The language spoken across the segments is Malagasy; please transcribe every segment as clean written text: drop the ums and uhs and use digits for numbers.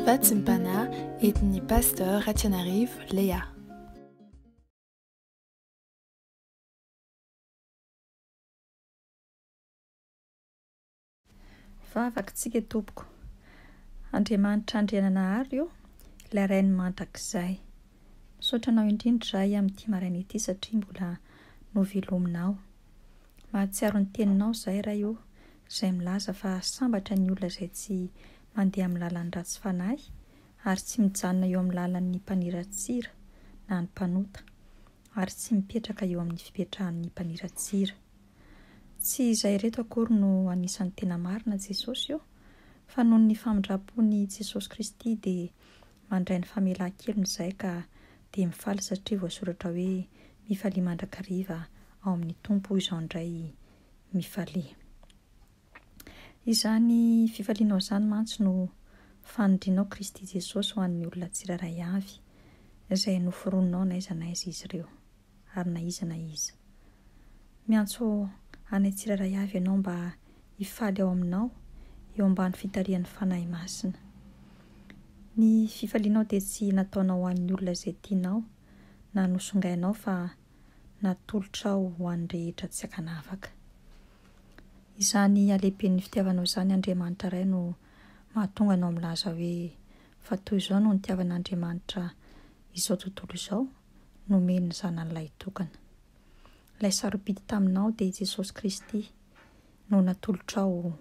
Vatsim-panahy entin'ny Pasteur Ratianarivo Léa. Vavaka tsika tompoko. Andriamanitra Andriananahary ô, ilay Rain'ny mandrakizay. Misaotra anao indrindra izahay amin'ity maraina ity satria mbola novelominao. Mahatsiaro ny teninao izahay Ray ô, izay milaza fa sambatra ny olona izay tsy mandeha amin'ny lalan'ny ratsy fanahy ary tsy mijanona eo amin'ny lalan'ny mpaniratsira na ny mpanota ary tsy mipetraka eo amin'ny fipetrahan'ny mpaniratsira. Tsy izay ireto akory no anisan'ny tena marina Jesosy ô, fa noho ny famindram-pon'i Jesosy Kristy dia mandray ny famelan-kelony izahay ka dia mifaly satria voasoratra hoe mifalia mandrakariva ao amin'ny Tompo izao indray mifalia. Izany fifalianao izany mantsy no fanindrianao Kristy Jesosy ho an'ny olona tsirairay avy izay noforoninao n'aiza n'aiza izy ireo ary na iza na iza. Miantso anay tsirairay avy Ianao mba hifaly ao Aminao eo ambany fitarihan'ny Fanahy Masina. Ny fifalianao dia tsy nataonao ho an'ny olona izay tianao na nosongainao fa natolotrao ho an'ny rehetra tsy ankanavaka. Izany halehiben'ny fitiavanao izany Andriamanitra Ray no mahatonga anao milaza hoe fa toy izao no nitiavan'Andriamanitra izao tontolo izao, nomeny ny Zanany Lahitokana. Ilay sarobidy taminao dia i Jesosy Kristy no natolotrao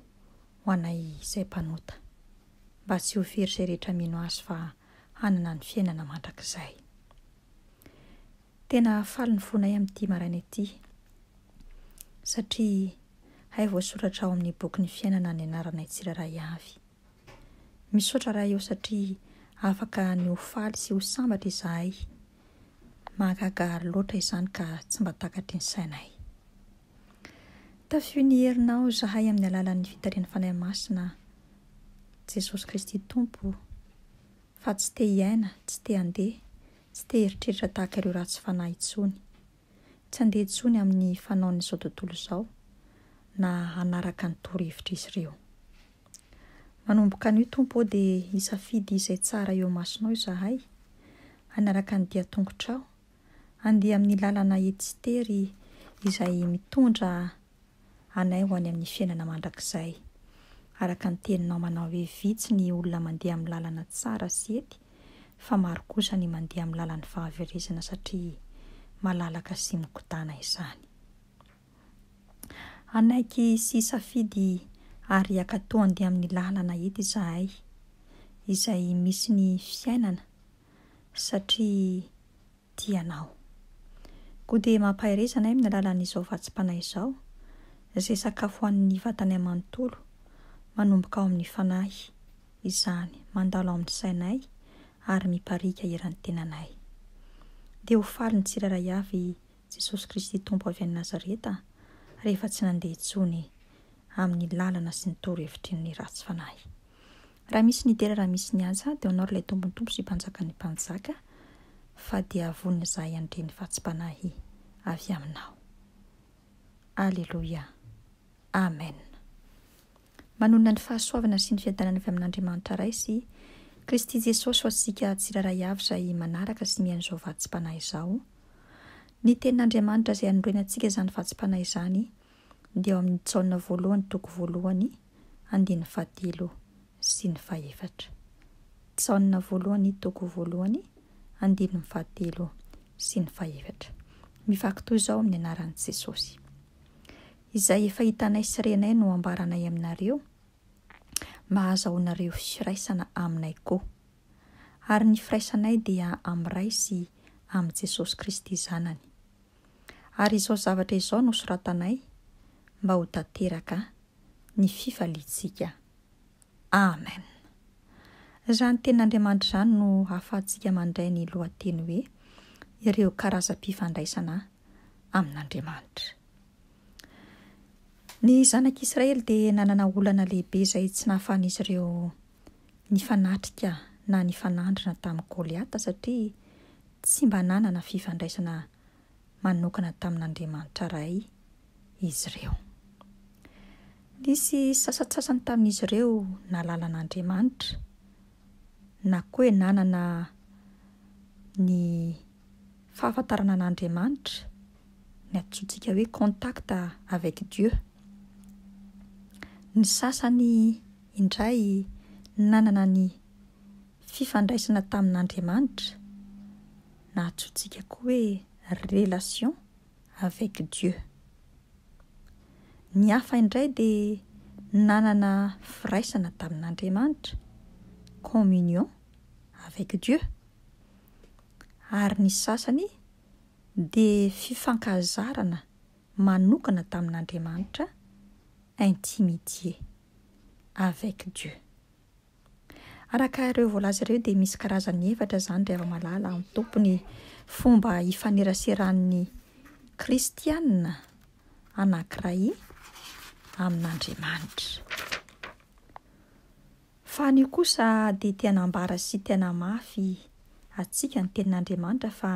ho anay izay mpanota, mba tsy ho very izay rehetra mino Azy fa hanana ny fiainana mandrakizay. Tena faly ny fonay amin'ity maraina ity satria hay voasoratra ao amin'ny bokin'ny fiainana ny anaranay tsirairay avy. Misaotra Ray o satria afaka ny ho faly sy ho sambatra izahay. Mahagaga loatra izany ka tsy mba takatry ny sainay. Tafio ny herinao izahay amin'ny alalan'ny fitarihan'ny Fanahy Masina Jesosy Kristy Tompo fa tsy te hiaina, tsy te handeha, tsy te hieritreritra tahaka ireo ratsy fanahy intsony. Tsy handeha intsony amin'ny fanaon'izao tontolo izao na hanaraka ny torohevitr'izy ireo. Manomboka anio Tompo ô dia hisafidy izay tsara eo imasonao izahay, hanaraka ny dian-tongotrao, handeha amin'ny lalana ety sy tery izay mitondra anay ho any amin'ny fiainana mandrakizay. Araka ny teninao manao hoe vitsy ny olona mandeha amin'ny lalana tsara sy ety fa maro kosa ny mandeha amin'ny lalan'ny fahaverezana satria malalaka sy mikodana izany. Hanaiky sy hisafidy ary hankatò handeha amin'ny lalana ety izahay izay misy ny fiainana satria tia anao. Koa dia mampahereza anay amin'ny alalan'izao vatsim-panahy izao, izay sakafo ho an'ny vatanay manontolo, manomboka ao amin'ny fanahy izany, mandalo ao amin'ny sainay ary mipariaka eran'ny tenanay. Dia ho faly ny tsirairay avy Jesosy Kristy Tompo avy any Nazareta rehefa tsy nandeha intsony amin'ny lalana sy ny torohevitry ny ratsy fanahy. Raha misy ny dera raha misy ny haja dia ho anao ry ilay Tompon'ny Tompo sy Mpanjakan'ny Mpanjaka fa dia vonona izahay handre ny vatsim-panahy avy aminao. Aleloia. Amen. Manonona ny fahasoavana sy ny fiadanana avy amin'Andriamanitra Ray sy Kristy Jesosy ho antsika tsirairay avy izay manaraka sy mihaino izao vatsim-panahy izao. Ny tenin'Andriamanitra izay anorenantsika izany vatsim-panahy izany dia ao amin'ny Jaona voalohany toko voalohany andininy fahatelo sy ny fahefatra. Jaona voalohany toko voalohany andininy fahatelo sy ny fahefatra. Mivaky toy izao amin'ny anaran'i Jesosy. Izay efa hitanay sy renay no ambaranay aminareo, mba hahazahoanareo firaisana aminay koa. Ary ny firaisanay dia amin'ny Ray sy amin'i Jesosy Kristy Zanany. Ary izao zavatra izao no soratanay mba ho tanteraka ny fifaliantsika. Amen. Izany tenin'Andriamanitra izany no ahafahantsika mandray ny lohateny hoe ireo karazam-pifandraisana amin'Andriamanitra. Ny zanak'Israely dia nanana olana lehibe izay tsy nahafahan'izy ireo nifanatrika na nifanandrina tamin'i Goliata satria tsy mba nanana fifandraisana manokana tamin'Andriamanitra Ray izy ireo. Nisy sasantsasany tamin'izy ireo nahalala an'Andriamanitra. na koa hoe nanana ny fahafantarana an'Andriamanitra, ny antsointsika hoe contact avec Dieu. Ny sasany indray nanana ny fifandraisana tamin'Andriamanitra, na antsointsika koa hoe relation avec Dieu. Ny hafa indray dia nanana firaisana tamin'Andriamanitra, communion avec Dieu. Ary ny sasany dia fifankazarana manokana tamin'Andriamanitra, intimité avec Dieu. Araka ireo voalaza ireo dia misy karazany efatra izany ry hava-malala amin'ny Tompo ny fomba ifaneraseran'ny kristiana anankiray amin'Andriamanitra. Fa anio kosa dia te hanambara sy te hanamafy antsika ny tenin'Andriamanitra fa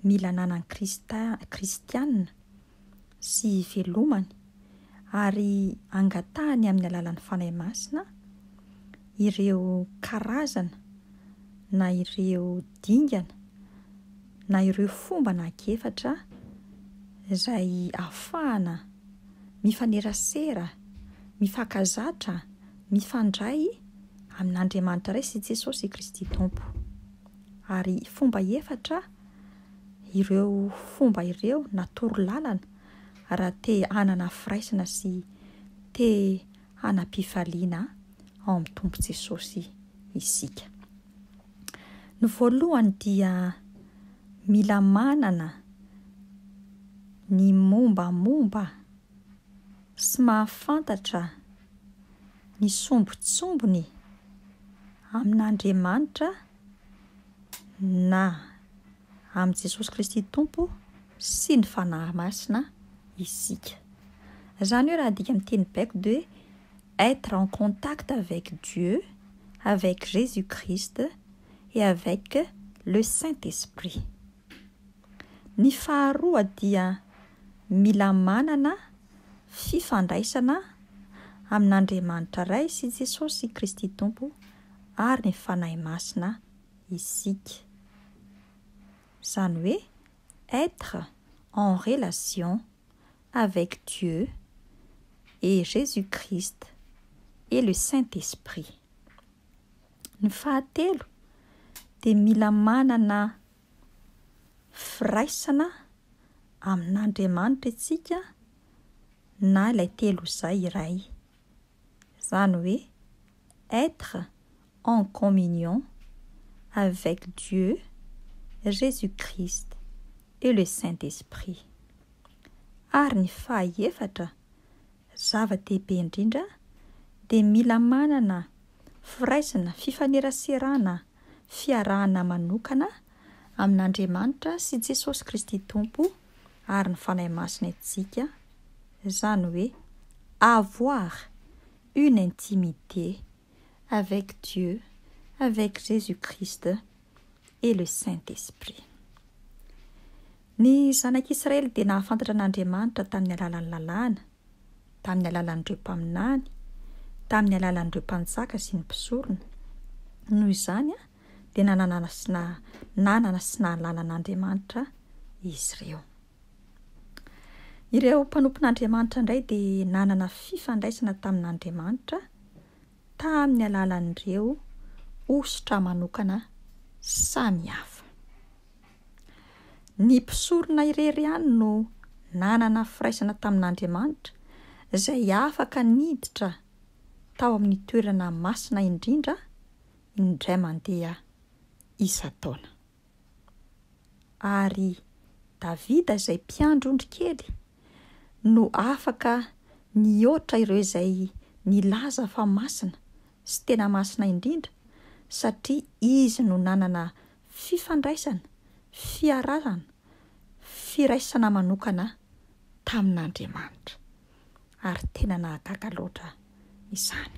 mila ananan'ny krista- kristiana sy ivelomany ary angatahany amin'ny alalan'ny Fanahy Masina ireo karazana na ireo dingana na ireo fomba anankiefatra izay ahafahana mifanerasera, mifankazatra, mifandray amin'Andriamanitra Ray sy Jesosy Kristy Tompo. Ary fomba efatra ireo fomba ireo na torolalana raha te hanana firaisana sy te hanam-pifaliana ao amin'ny Tompo Jesosy isika. Ny voalohany dia mila manana ny mombamomba sy mahafantatra ny sombintsombiny amin'Andriamanitra na amin'i Jesosy Kristy Tompo sy ny Fanahy Masina isika. Izany hoe raha adika amin'ny teny baiko dia hoe être en contact avec Dieu, avec Jésus Christ et avec le Saint Esprit. Ny faharoa dia mila manana fifandraisana amin'Andriamanitra Ray sy Jesosy Kristy Tompo ary ny Fanahy Masina isika. Izany hoe être en relation avec Dieu et Jésus Christ et le Saint Esprit. Ny fahatelo dia mila manana firaisana amin'Andriamanitra isika na ilay telo izay iray. Izany hoe être en communion avec Dieu, Jésus Christ et le Saint Esprit. Ary ny fahaefatra, zava-dehibe indrindra, dia mila manana firaisana, fifaneraserana, fiarahana manokana amin'Andriamanitra sy Jesosy Kristy Tompo ary ny Fanahy Masina isika, izany hoe avoir une intimité avec Dieu, avec Jésus Christ et le Saint Esprit. Ny zanak'Israely dia nahafantatra an'Andriamanitra tamin'ny alalan'ny lalàna, tamin'ny alalan'ireo mpaminany, tamin'ny alalan'ireo mpanjaka sy ny mpisorona. Noho izany dia nanana sy nanana sy nahalala an'Andriamanitra izy ireo. Ireo mpanompon'Andriamanitra indray dia nanana fifandraisana tamin'Andriamanitra tamin'ny alalan'ireo hosotra manokana samihafa. Ny mpisorona irery ihany no nanana firaisana tamin'Andriamanitra izay afaka niditra tao amin'ny toerana masina indrindra indray mandeha isan-taona. Ary Davida izay mpiandry ondry kely no afaka nihoatra ireo izay nilaza fa masina sy tena masina indrindra satria izy no nanana fifandraisana, fiarahana, firaisana manokana tamin'Andriamanitra. Ary tena nahagaga loatra izany.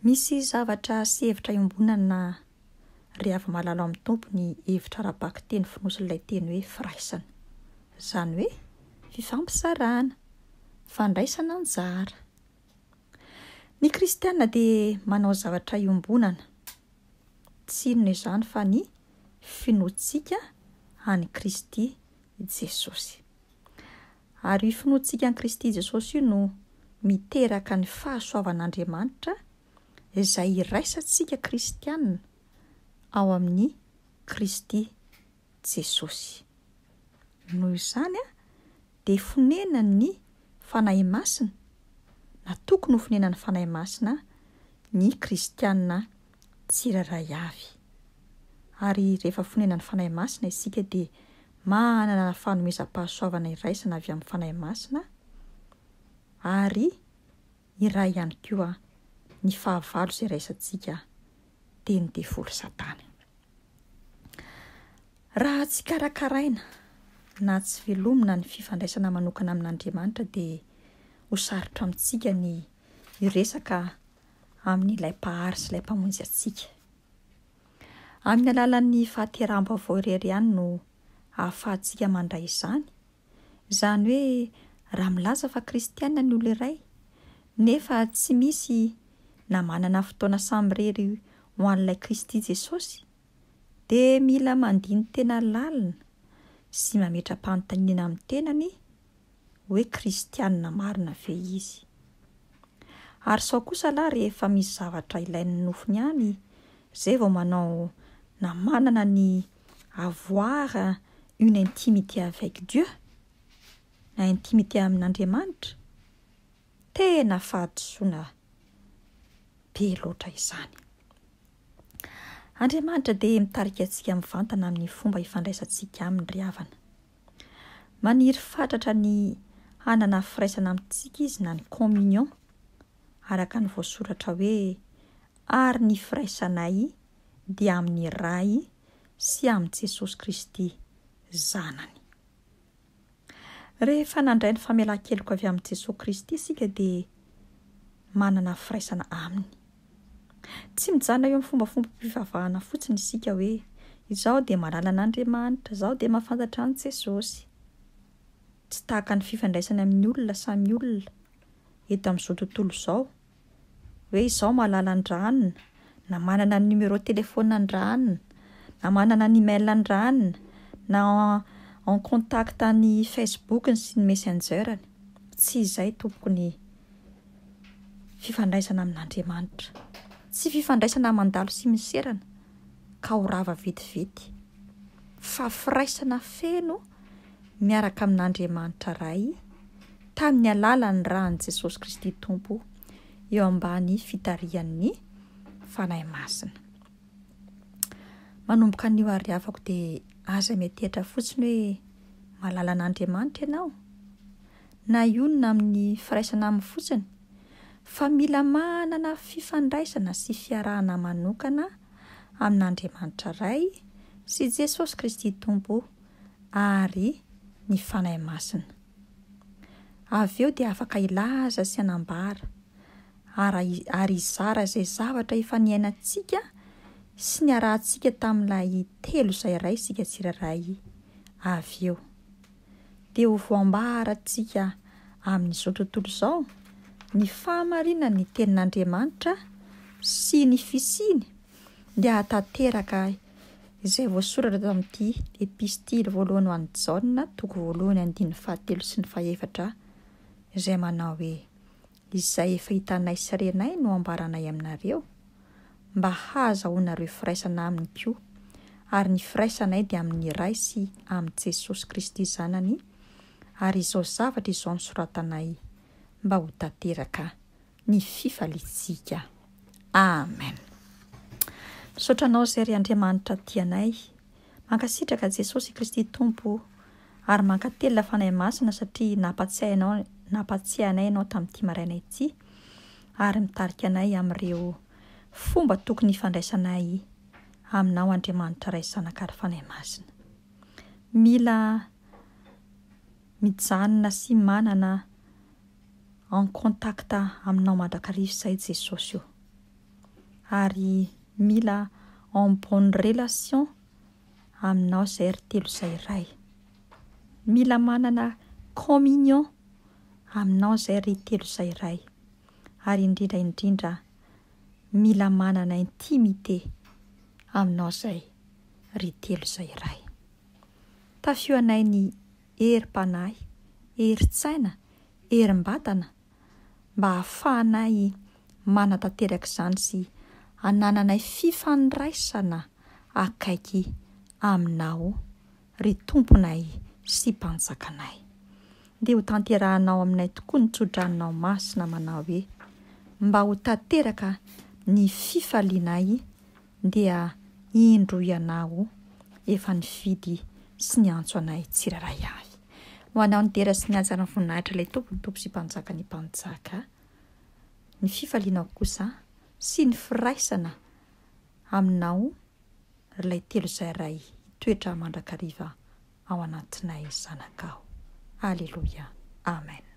Misy zavatra sy hevitra iombonana Ry hava-malala ao amin'ny Tompo ny hevitra ara-bakiteny fonosin'ilay teny hoe firaisana. Izany hoe fifampizarana, fandraisana anjara. Ny kristiana dia manao zavatra iombonana. Tsy inona izany fa ny finoantsika an'i Kristy Jesosy. Ary io finoantsika an'i Kristy Jesosy io no miteraka ny fahasoavan'Andriamanitra izay iraisantsika kristiana ao amin'i Kristy Jesosy. Noho izany dia fonenan'ny Fanahy Masina, na tokony ho fonenan'ny Fanahy Masina ny kristiana tsirairay avy. Ary rehefa fonenan'ny Fanahy Masina isika dia manana fanomezam-pahasoavana iraisana avy amin'ny Fanahy Masina ary iray ihany koa ny fahavalo izay raisantsika dia ny devoly Satana. Raha tsy karakaraina na tsy velomina ny fifandraisana manokana amin'Andriamanitra dia ho sarotra amintsika ny hiresaka amin'ilay Mpahary sy ilay Mpamonjy antsika. Amin'ny alalan'ny fahateraham-baovao irery ihany no ahafahantsika mandray izany, izany hoe raha milaza fa kristiana ny olona iray nefa tsy misy na manana fotoana samirery ho an'ilay Kristy Jesosy dia mila mandini-tena lalina sy mametra-panontaniana amin'ny tenany hoe kristiana marina ve izy. Ary sao kosa lahy rehefa misy zavatra ilain'ny nofony ihany zay vao manao na manana ny avoir une intimité avec Dieu na intimité amin'Andriamanitra? Tena fahadisoana be loatra izany. Andriamanitra dia mitarika antsika mivantana amin'ny fomba ifandraisantsika aminy ry havana. Maniry fatratra ny hanana firaisana amintsika izy na ny communion, araka ny voasoratra hoe ary ny firaisanay dia amin'ny Ray sy amin'i Jesosy Kristy Zanany. Rehefa nandray ny famelan-keloka avy amin'i Jesoa Kristy isika dia manana firaisana Aminy. Tsy mijanona eo amin'ny fombafombam-pivavahana fotsiny isika hoe izaho dia mahalala an'Andriamanitra, izaho dia mahafantatra an'i Jesosy. Tsy tahaka ny fifandraisana amin'ny olona samy olona eto amin'izao tontolo izao hoe izaho mahalala an-dRanona, na manana ny numéro téléphone an-dRanona, na manana ny email an-dRanona, na en contact ny Facebook-ny sy ny messenger-ny. Tsy izay tompoko ny fifandraisana amin'Andriamanitra. Tsy fifandraisana mandalo sy miserana ka ho rava vetivety, fa firaisana feno miaraka amin'Andriamanitra Ray tamin'ny alalan'ny ran'i Jesosy Kristy Tompo eo ambany fitarihan'ny Fanahy Masina. Manomboka anio ary havako dia aza miantehitra fotsiny hoe mahalala an'Andriamanitra ianao na hionona amin'ny firaisana aminy fotsiny fa mila manana fifandraisana sy fiarahana manokana amin'Andriamanitra Ray sy Jesosy Kristy Tompo ary ny Fanahy Masina. Avy eo dia afaka hilaza sy hanambara ary ary hizara izay zavatra efa niainantsika sy niarahantsika tamin'ilay Telo izay Iray isika tsirairay avy eo. Dia ho voambarantsika amin'izao tontolo izao ny fahamarinan'ny Tenin'Andriamanitra sy ny fisiany dia hahatanteraka Izay voasoratra tao amin'ity Epistily voalohany ho an'i Jaona, toko voalohany andininy fahatelo sy ny fahefatra, izay manao hoe, Izay efa hitanay sy renay no ambaranay aminareo, mba hahazahoanareo firaisana aminy koa, ary ny firaisanay dia amin'ny Ray sy amin'i Jesosy Kristy Zanany, ary izao zavatra izao no soratanay mba ho tanteraka ny fifaliantsika. Amen. Misaotra Anao izay ry Andriamanitra tia anay. Mankasitraka Jesosy Kristy Tompo ary mankatelina Fanahy Masina satria nampatsiahy anao nampatsiahy anay Ianao tamin'ity maraina ity ary mitarika anay amin'ireo fomba tokony hifandraisanay Aminao Andriamanitra Ray Zanaka ary Fanahy Masina. Mila mijanona sy manana en contact aminao mandrakariva izay Jesosy o! Ary mila en bonne relation aminao izay ry telo izay Ray. Mila manana communion aminao izay ry telo izay Ray. Ary indrindra indrindra mila manana intimité. Aminao izay, ry Telo izay Iray. Tafio anay ny herim-panahy, herin-tsaina, herim-batana, mba hahafahanay manatanteraka izany sy hanananay fifandraisana akaiky Aminao, ry Tomponay sy Mpanjakanay. Dia ho tanterahanao aminay tokoa ny tsodranonao masina manao hoe, Mba ho tanteraka ny fifalianay dia indro Ianao efa nifidy sy niantso anay tsirairay avy. Ho Anao ny dera sy ny haja ary ny voninahitra ilay Tompon'ny Tompo sy Mpanjakan'ny Mpanjaka. Ny fifalianao kosa sy ny firaisana Aminao ry ilay Telozaray hitoetra mandrakariva ao anatinay zanakao. Aleloia. Amen.